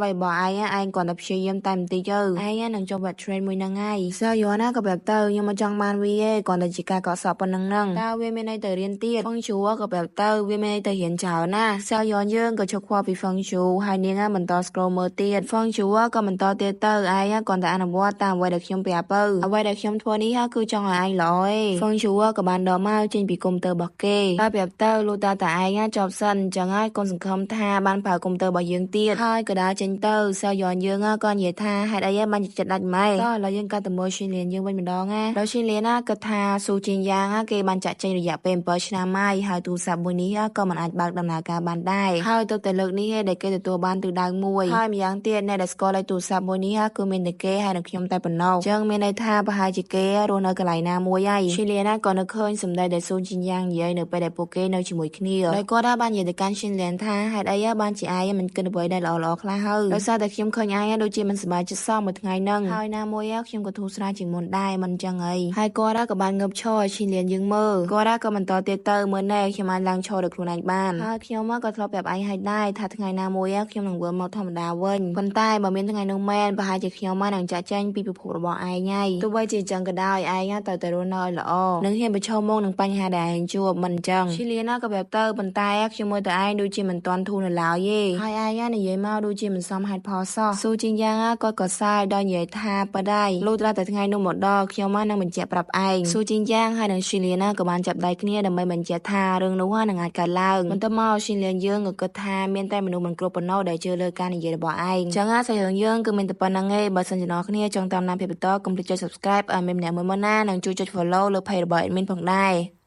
អ្វីរបស់ឯងឯងគ្រាន់តែព្យាយាមតែបន្តិចទៅឯងនឹងចុះវគ្គ train មួយហ្នឹងហើយសើយណាក៏ប្រាប់ទៅខ្ញុំមិនចង់បានវាទេគ្រាន់តែជាការកក់សក់ប៉ុណ្្នឹងហ្នឹងតើវាមានន័យទៅរៀនទៀតហ្វឹងជូក៏ប្រាប់ទៅវាមានន័យទៅរៀនច្រើនណាសើយនយើងក៏ឈប់ខ្វល់ពីហ្វឹងជូហើយនាងបន្ត scroll មើលទៀតហ្វឹងជូក៏បន្តទៀតទៅឯងគ្រាន់តែអនុវត្តតាមអ្វីដែលខ្ញុំប្រាប់ទៅអ្វីដែលខ្ញុំធ្វើនេះគឺចង់ឲ្យឯងល្អឯងហ្វឹងជូក៏បានដកមកចេញពីកុំព្យូទ័ររបស់គេហើយប្រាប់ទៅលុះតាតែឯងចប់សិនអញ្ចឹងហើយកូនសង្ឃឹមថាបានប្រើកុំព្យូទ័ររបស់យើងទៀតហើយក៏ដើរចេញទៅសើយនយើងក៏និយាយថាហេតុអីបានចិត្តដាច់ម៉េចតោះឥឡូវយើងកាត់ទៅមើលឈីលៀនយើងវិញម្ដងណាដល់ឈីលៀនណាគិតថាស៊ូជីងយ៉ាងគេបានចាក់ចេញរយៈពេល7ឆ្នាំហើយហើយទូរស័ព្ទមួយនេះក៏មិនអាចបើកដំណើរការបានដែរហើយទៅតែលើកនេះដែលគេទទួលបានទិសដៅមួយហើយម្យ៉ាងទៀតអ្នកដែលស្គាល់លេខទូរស័ព្ទមួយនេះគឺមានតែគេហើយនឹងខ្ញុំតែប៉ុណ្ណោះអញ្ចឹងមានន័យថាប្រហែលជាគេរស់នៅកន្លែងណាមួយហើយឈីលៀនណាក៏នៅឃើញសម្ដីដែលស៊ូជីងយ៉ាងនិយាយនៅពេលដែលពួកគេនៅជាមួយគ្នាដោយគាត់បាននិយាយទៅកាន់ឈីលៀនថាហេតុអីបានជាឯងមិនគិតអ្វីដែលល្អៗខ្លះហើយដោយសារតែខ្ញុំឃើញឯងដូចជាមិនសប្បាយចិត្តសោះមួយថ្ងៃហ្នឹងហើយណាមួយខ្ញុំក៏ធូរស្រាលជាងមុនដែរមិនចឹងអីហើយគាត់ក៏បានងើបឈរឲ្យឈីលៀនយើងមើលគាត់ក៏បន្តទៀតទៅមើលណែខ្ញុំអាចឡើងឈរដោយខ្លួនឯងបានហើយខ្ញុំក៏ធ្លាប់ប្រាប់ឯងហើយដែរថាថ្ងៃណាមួយខ្ញុំនឹងវិលមកធម្មតាវិញប៉ុន្តែបើមានថ្ងៃនោះមែនប្រហែលជាខ្ញុំនឹងចាក់ចែងពីពិភពរបស់ឯងហើយទោះបីជាចឹងក៏ដោយឯងត្រូវតែរស់នៅឲ្យល្អនិងហ៊ានប្រឈមមុខនឹងបញ្ហាដែលឯងជួបមិនចឹងឈីលៀនក៏ប្រាប់ទៅប៉ុន្តែខ្ញុំមើលទៅឯងដូចជាមិនទាន់ធូរនៅឡើយទេហើយឯងនិយាយមកដូចជាមិនសមហេតុផលសោះស៊ូជីងយ៉ាងគាត់ក៏សើចដោយនិយាយថាប៉ដៃលុះត្រាតែថ្ងៃនោះមកដល់ខ្ញុំនឹងបញ្ជាក់ប្រាប់ឯងស៊ូជីងយ៉ាងហើយនឹងឈីលៀនក៏បានចាប់ដៃគ្នាដើម្បីបញ្ជាក់ថារឿងនោះនឹងអាចកើតឡើងបន្ទាប់មកឈីលៀនយើងក៏គិតថាមានតែមនុស្សមិនគ្រប់ប៉ុណ្ណោះដែលជឿលើការនិយាយរបស់ឯងចឹងសាច់រឿងយើងគឺមានតែប៉ុណ្្នឹងឯងបើសិនជាអ្នកគ្នាចង់តាមដានភាពបន្តកុំភ្លេចចុច Subscribe ឲ្យមានម្នាក់មួយមកណានិងជួយចុច Follow លើ Page របស់ Admin ផងដែរ។